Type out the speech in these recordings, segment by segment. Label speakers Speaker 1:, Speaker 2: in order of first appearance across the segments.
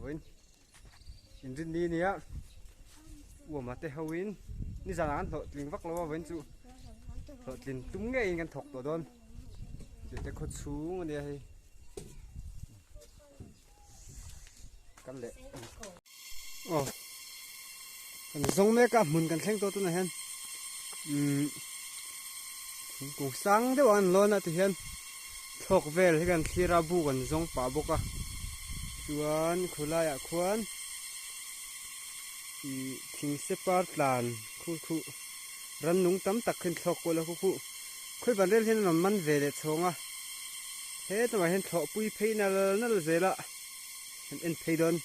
Speaker 1: Vawiin inrinni nia uama te hoin nizanah kan hlawhtling vak lo a vawiin chu hlawhtlin tum ngeiin kan thawk tawh dawn tih te khaw chhung a nia hei kan leh aw kan zawng mek a hmun kan thleng tawh tunah hian umm thingkung sang deuh an lawn a ti hian thlawk vel hi kan thlir a bu kan zawng pah bawk a chuan khulaiah khuan ih thing se par tlan khu khu rannung tam tak khin thlawk kual a khu khu khawi ban rel hian an rawn man ve leh chhawng a hetlaiah hian thlawhpui phei nal nal zel a kan en phei dawn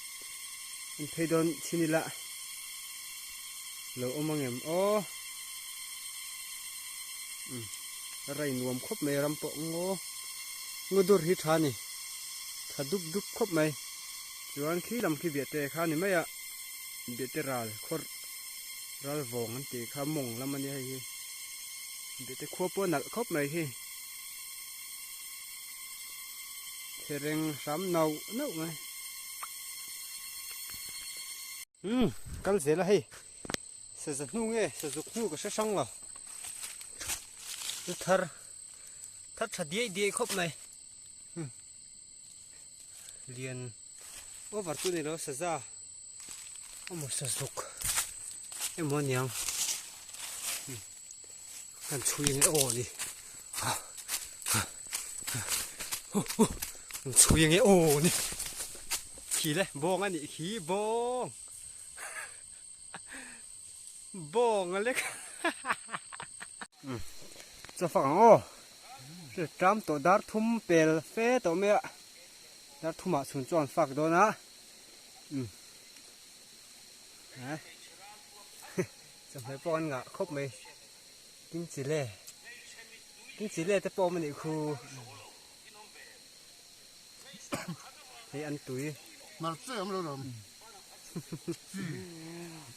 Speaker 1: en phei dawn chhin ila lo awm ang em aw umm rai nuam khawp mai ram pawh ngaw ngaw dur hi tha a ni tha dup dup khawp mai chuan khi lam khi biahte kha a ni mai a biahte ral khawr ral vawng an tih kha mawng lam a nia hei hi biahte khua pawh a nalh khawp mai hi. Thereng hram nauh nauh mai. Umm kal zel a hei saza hnu nge sazuk hnu ka hre hrang lo chu thar thar tha diai diai khawp mai umm lian over chu ni lo saza emaw sazuk emaw aniang umm. Kan chhui ange aw ni. Kan chhui ange aw ni. Khi le bawng a nih khi bawng. Bawng a lek. Chaw fak ang aw. Tram tawh dar thum pel fe tawh mai a. Dar thumah chhun chuan fak dawn a. Chawhmeh pawh an ngah khawp mai tin chi le tin chi le te pawh awm a nih khu hei an tui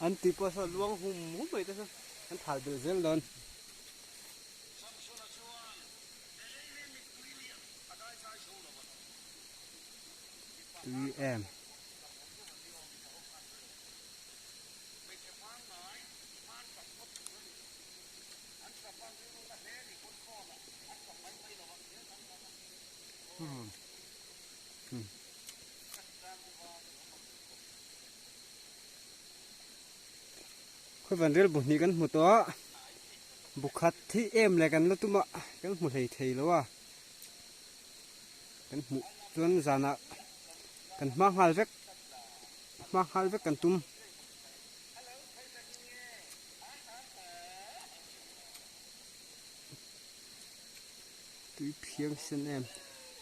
Speaker 1: an tui pawh saw luang hum hum mai te saw an thal belh zel dawn. Tui em. Khawi rel bu hnih kan hmu tawh a bu khat hi em leh kan la tum a kan hmu hlei thei lo a kan hmuh chuan zanah kan hma nghal vek. Hma nghal vek kan tum. Tui phiang sen em.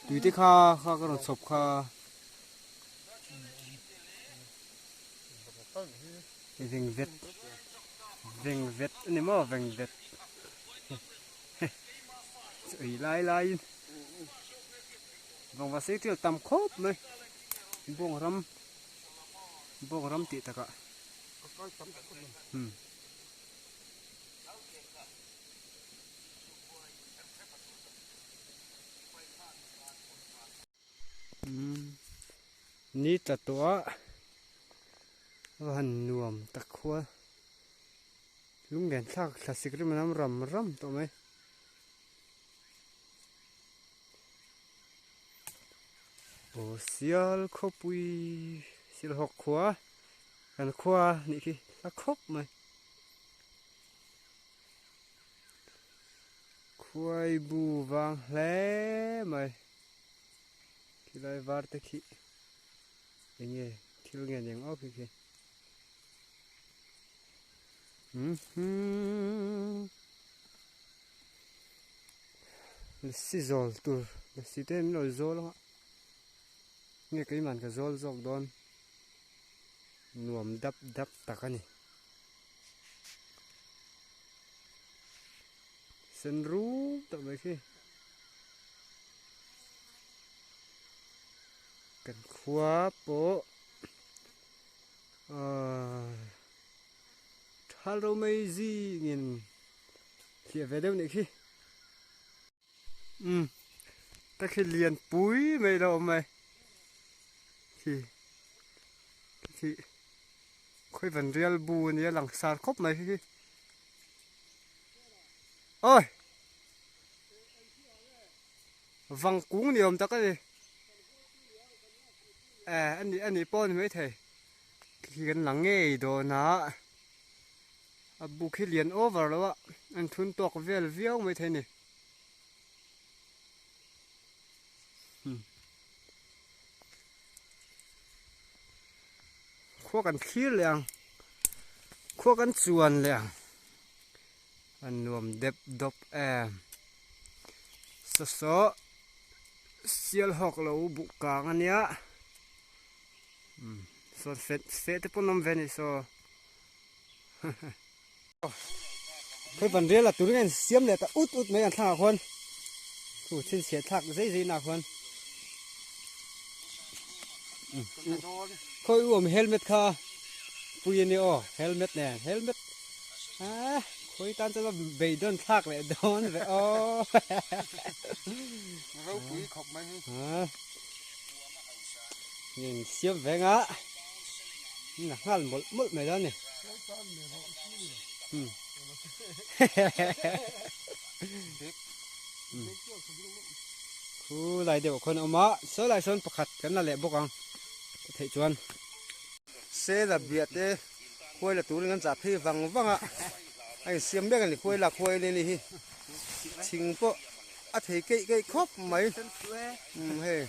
Speaker 1: Tui te kha kha ka rawn chhawp kha. Veng vet. Veng vet ani maw veng vet. Ei lai lai in. Vangva sei tial tam khawp mai. Bawng ram bawng ram tih takah umm ni tla tawh a va han nuam tak khua lunglen thlak thlasik rim a nam ram ram tawh mai. Aw sial khawpui silhawk khua kan khua nih khi hla khawp mai khuai bu vang hle mai khilai var te khi eng nge thil nge ni ang aw khi khi Lasi zawl tur lasi te min lo zawl ang a nge keimah ka zawl zawk dawn nuam dap dap tak a ni sen rum tak mai khi kan khua pawh ahh thal ro mai zingin. Thliah ve deuh nih khi. Umm ta khi lian pui mai lo awm mai. Khi. Khi khawi van rial bu a nia langsar khawp mai khi khi. Oi! Vang kung ni awm tak a ni. Eh a ni a ni pawh a ni maithei. Khi kan la ngei dawn a. A bu khi lian over lo a, an thun tawk vel viau maithei a ni. Khua kan thlir leh ang khua kan chuan leh ang a nuam dep dawp em saw saw sial hawk lo buh kang a nia sawn feh feh te pawh an awm ve a ni saw. Hei van rial a turin a insiam leh ta ut ut mai an thlangah khuan thu chhinchhiah thlak zei zei nah khuan khawi u awm helmet kha pui a ni aw helmet nen helmet ah khawi tan chuan a beidawn thlak leh dawn ve aw
Speaker 2: ropui khawp mai hi
Speaker 1: insiam veng a. A nghal mawlh mawlh mai dawn a ni. Khu lai deuh ah khuan a awm a, saw lai sawn pakhat kan la leh bawk ang ka theih chuan.
Speaker 2: Sela biah te khuai la turin an chah phei vang vang a, a insiam mek a ni khuai lak khuai a ni hi thing pawh a thei keih keih khawp mai umm hei.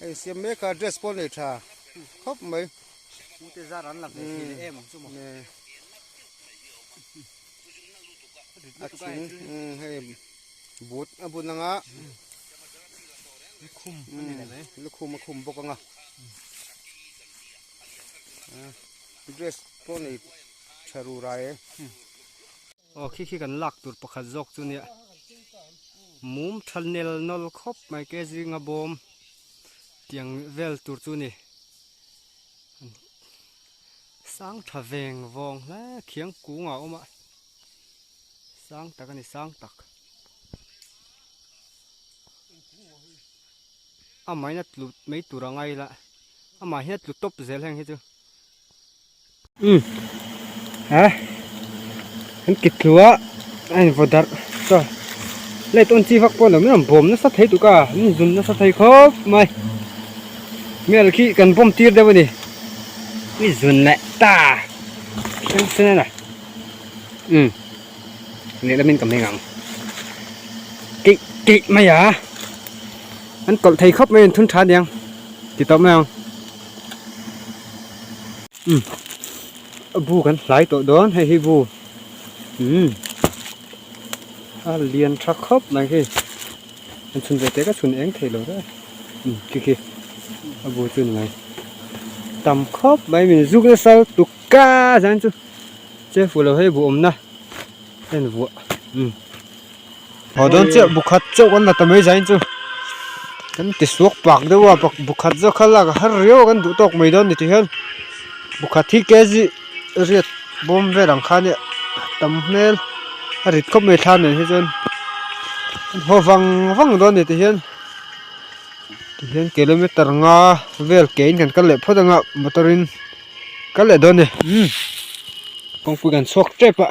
Speaker 2: A insiam mek a dress pawh nei tha khawp mai.
Speaker 1: Ute zar an la ve thei leh em ang chu maw.
Speaker 2: A thing hei but a bun anga
Speaker 1: lukhum a ni leh mai.
Speaker 2: Lukhum a khum bawk anga dress pawh nei tha ru rai e.
Speaker 1: Aw khi khi kan lak tur pakhat zawk chu nia mum tha nel nawl khawp mai ke zinga bawm tiang vel tur chu ni sang tha veng vawng hle khiang kung a awm a sang tak a ni sang tak amah in a tlu mai tur a ngai la amah hian a tlu tawp zel heng hi chu. Umm ha an kit thlu a a in vaw darh chaw light on chi vak pawh a ni lo min rawn bawm nasa thei tuk a min zun nasa thei khawp mai mel khi kan bawm tir deuh a ni mi zun leh ta sen sen a ni umm lehlam in ka meng ang keih keih mai a an kawlh thei khawp mai an thun tha aniang ti tawh mai ang. Umm a bu kan hlai tawh dawn hei hi bu umm a lian tha khawp mai hei an chhun ve teh ka chhun eng thei lo reng umm khi khi a bu chu ni mai tam khawp mai min zuk nasa lutuk ka zan chu che fuh lo hei bu awmna heng vuah umm haw dawn chiah bu khat chauh kan la ta mai zan chu kan ti suak pak deuh a bu khat zawk kha lak a har riau a kan duh tawk mai dawn ni ti hian bu khat hi kg riat bawm vel ang kha nia tam hmel a rit khawp mai thla nen hi chuan an haw vang vang dawn ni ti hian ti hian kilometer nga vel ke in kan kal leh phawt anga motor in kal leh dawn a ni umm kawngpui kan chhuak tep a.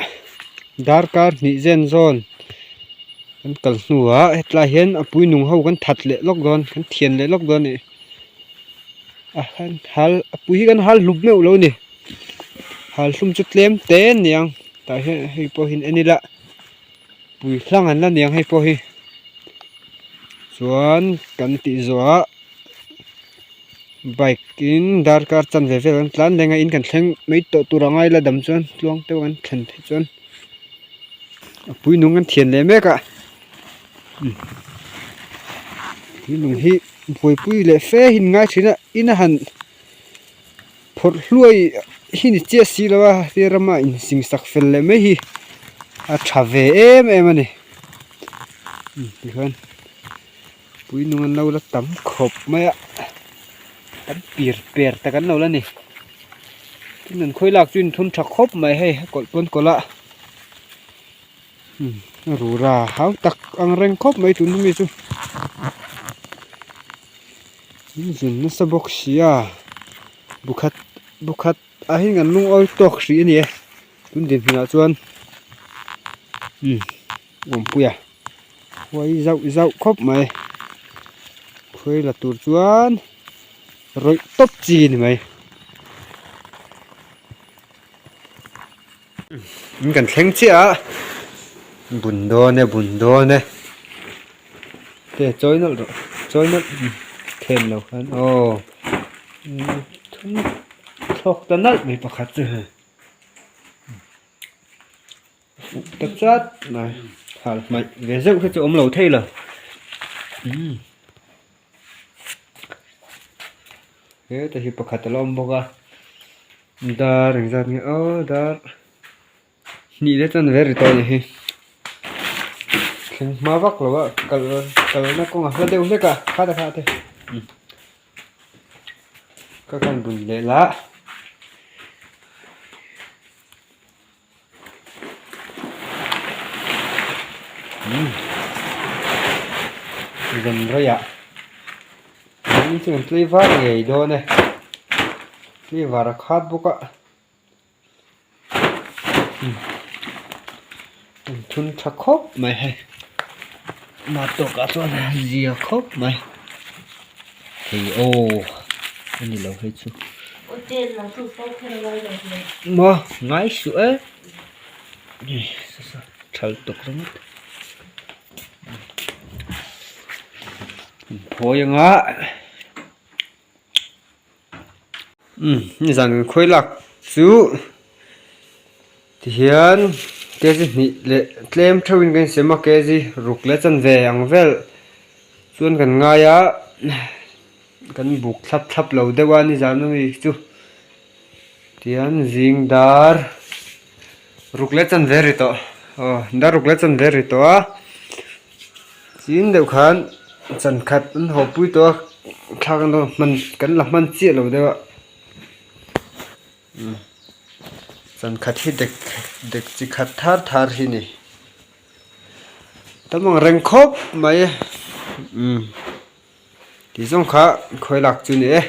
Speaker 1: Darkar hnih zen zawn kan kal hnuah hetlai hian a pui nung ho kan that leh lawk dawn kan thian leh lawk dawn a ni a han hal a pui hi kan hal hlum meuh lo a ni hal hlum chu tlem te a ni ang tah hian hei pawh hi en ila pui hlang an la ni ang hei pawh hi chuan kan tih zawh ah. Bike in darkar chanve vel an tlan leng a in kan thleng mai tawh tur a ngai la dam chuan tluang deuh an thlen theih chuan a pui nung an thian leh mek a pui nung hi buaipui leh fe hi an ngai thin a in a han phawrh hluai hi ni chiah si lo a tia rama in sing sak fel leh mai hi a tha ve em em a ni tikhian. Pui nung an lo la tam khawp mai a tam pir per tak an lo la ni tin an khawi lak chu in thun tha khawp mai hei a kawlh pawn kawlh a umm a rura hau tak ang reng khawp mai tun hemi chu in zun nasa bawk sia bukhat. Bukhat ah hian kan lungawi tawk hrih a ni e tun dinhmunah chuan umm awmpuia khuai zauh zauh khawp mai khuai la tur chuan rawih tawp chi a ni mai in kan thleng chiah a bun dawn e bun dawn e te chawi nawlh rawh chawi nawlh khen lo khan aw thum thlawk ta nalh mai pakhat chu hei fuh ta chat mai hal hmaih ve zeuh hi chu awm lo thei lo umm heta hi pakhat a la awm bawk a dar engzat nge aw dar hnih te chuan ve ri tawh a ni hi thleng hma vak lo a kal kalna kawng a hla deuh hlek a kha ta kha te ka khan bun leh lah. Zan reiah in chu kan tlei var ngei dawn e tlei var a khat bawk a an thun tha khawp mai hei mah tawkah chuan a zia khawp mai hei aw a ni lo hei chu maw ngai suh e thal tawk ringawt phawi anga umm nizan kan khawi lak chu tihian kg hnih leh tlem theuhin kan insem a kg ruk leh chanve ang vel chuan kan ngai a kan buk thlap thlap lo deuh a nizan ami chu tihian zing dar ruk leh chanve ri tawh aw dar ruk leh chanve ri tawh a chin deuh khan chan khat an haw pui tawh a thlak an hman kan la hman chiah lo deuh a. Chan khat hi dek dek chi khat thar thar hi ni tam ang reng khawp mai umm tih zawng kha khawi lak chu ni e.